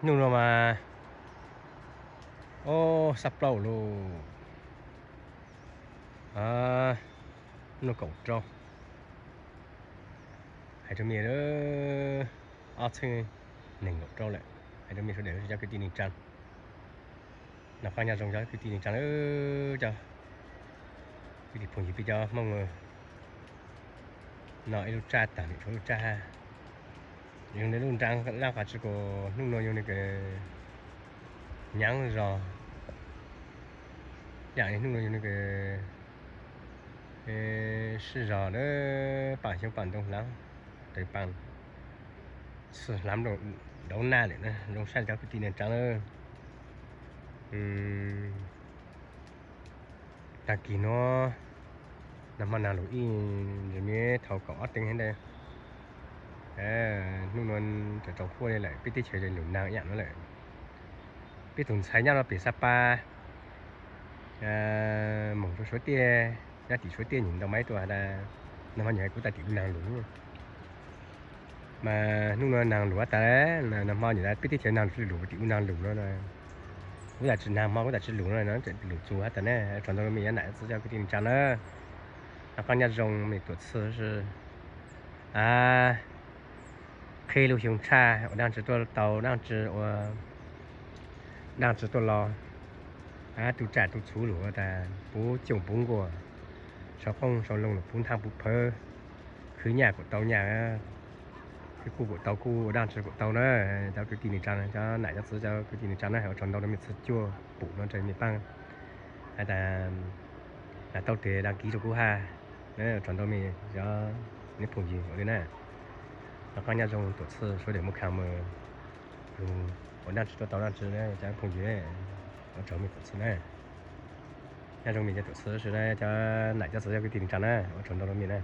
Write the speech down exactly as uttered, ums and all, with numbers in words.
ꞌNhung ꞌnua ꞌmá, ꞌô, sắp ꞌlẹo ꞌlụk. A, ꞌnung cảu ꞌtrâu. Hảư ꞌchoi ꞌmí ꞌlới, ók ꞌchư ꞌnưng cảu ꞌtrâu ꞌlẹo. Hảư ꞌchoi ꞌmí ꞌsớ đảy ꞌchư ꞌchoi ꞌcứ ꞌti ꞌnưng ꞌchăn. ꞌNọ ꞌphắn ꞌnhá ꞌdong ꞌchoi ꞌcứ ꞌti ꞌnưng ꞌchăn ꞌchoi. ꞌCứ ꞌti phung dí ꞌpi ꞌchoi ꞌmong ꞌnọ ꞌlụk ꞌchạ tẳng ꞌlụk ꞌchạ ha. ꞌDọn ꞌlụk ꞌnhắng ꞌlẹo ꞌcọ ꞌchư ꞌcọ ꞌnung ꞌnua ꞌnhung ꞌnị ꞌcọ ꞌnhắng ꞌdọ. ꞌDọn ꞌnị ꞌnung ꞌnua ꞌnhung ꞌnị ꞌcọ ꞌsứ ꞌdọ ꞌlới pang ꞌsướng pang ꞌdong ꞌláng. Tơi pang ꞌsứ ꞌlắm ꞌlống ꞌnạ ꞌlẹo ꞌnớ, ꞌdong ꞌsán ꞌchoi ꞌcứ ꞌti ꞌnưng ꞌchăn ꞌlới. Ta ꞌkí ꞌnọ, ꞌnặm ꞌmá ꞌnáng lảu ꞌnị, ꞌdệt ꞌmí thảu cảu ók ꞌtếng ꞌhến đé. Ơ, ꞌnung ꞌnua ꞌcọ ꞌchọ ꞌhua ꞌnị ꞌlẹo, ꞌpí ꞌtí ꞌchoi đảy lảu ꞌnáng ꞌnặn ꞌnớ ꞌlẹo. ꞌPí tủn sai ꞌnhá ꞌlọ pên Sapa, ơ, mong ꞌchua suối ꞌtiê, ꞌnhá tỉ suối ꞌtiê nhìn tau ꞌmá ꞌtẹ ꞌva đa, ꞌnặm ꞌmá ꞌnhá cú ta tỉ ꞌnáng lảu. ꞌMá ꞌnung ꞌnua ꞌnáng lảu ta, ꞌnặm ꞌmá ꞌnhá đa ꞌpí ꞌtí ꞌchoi ꞌnáng lảu, tỉ ꞌnáng lảu ꞌnớ. Cú ta ꞌchư ꞌnáng ꞌmá, cú ta ꞌchư lảu ꞌnớ, ꞌnặm lảu ꞌchu ꞌva ta ꞌnớ, ꞌchoi ꞌnọ ꞌmí ꞌnhá ꞌnạ ꞌsớ ꞌchoi ꞌcứ ꞌti ꞌnưng ꞌchăn ꞌnớ. ꞌNọ ꞌphắn ꞌnhá ꞌdong ꞌmí tuột ꞌsư ꞌsứ. A, ꞌkhị ꞌlụk hiong ꞌchạ, ꞌva ꞌnhắng ꞌchư ꞌtua tau, ꞌnhắng ꞌchư ꞌva, ꞌnhắng ꞌchư ꞌtua lo. A, tu ꞌchạ tu sú lảu ꞌva ta, pú ꞌchương pú ꞌngua, sau ꞌkhóng sau ꞌlống lảu pú ꞌthăng pú phaư. ꞌKhứ ꞌnhá ꞌcọ tau ꞌnhá, ꞌkhứ ꞌcú ꞌcọ tau ꞌcú, ꞌva ꞌnhắng ꞌchư ꞌcọ tau ꞌnớ. ꞌChoi ꞌcứ ꞌti ꞌnưng ꞌchăn, ꞌchoi ꞌnạ ꞌchí ꞌsớ ꞌchoi ꞌcứ ꞌti ꞌnưng ꞌchăn ꞌnớ, ꞌchoi ꞌnọ ꞌmí ꞌsớ ꞌchua, pú ꞌnọ ꞌchoi ꞌmí ꞌpăng. Hảư ta, ꞌnạ tau ꞌtẹ đăng ký ꞌchua cú ha. ꞌChoi ꞌnọ ꞌmí ꞌchoi ꞌnị phung dí ꞌlới ꞌnớ. ꞌNọ ꞌphắn ꞌnhá ꞌdong tuột ꞌsư ꞌsớ đảy ꞌmá khang ꞌmự. ꞌVa ꞌnhắng ꞌchư ꞌtua tau ꞌnhắng ꞌchư ꞌnớ, ꞌchoi phung dí ꞌnớ. ꞌChoi ꞌnọ ꞌmí tuột ꞌsư ꞌnớ. ꞌNhá ꞌdong ꞌmí ꞌchoi tuột ꞌsư ꞌsứ ꞌnớ, ꞌchoi ꞌnạ ꞌchí ꞌsớ ꞌchoi ꞌcứ ꞌti ꞌnưng ꞌchăn ꞌnớ, ꞌchoi ꞌnọ ꞌmí ꞌnớ.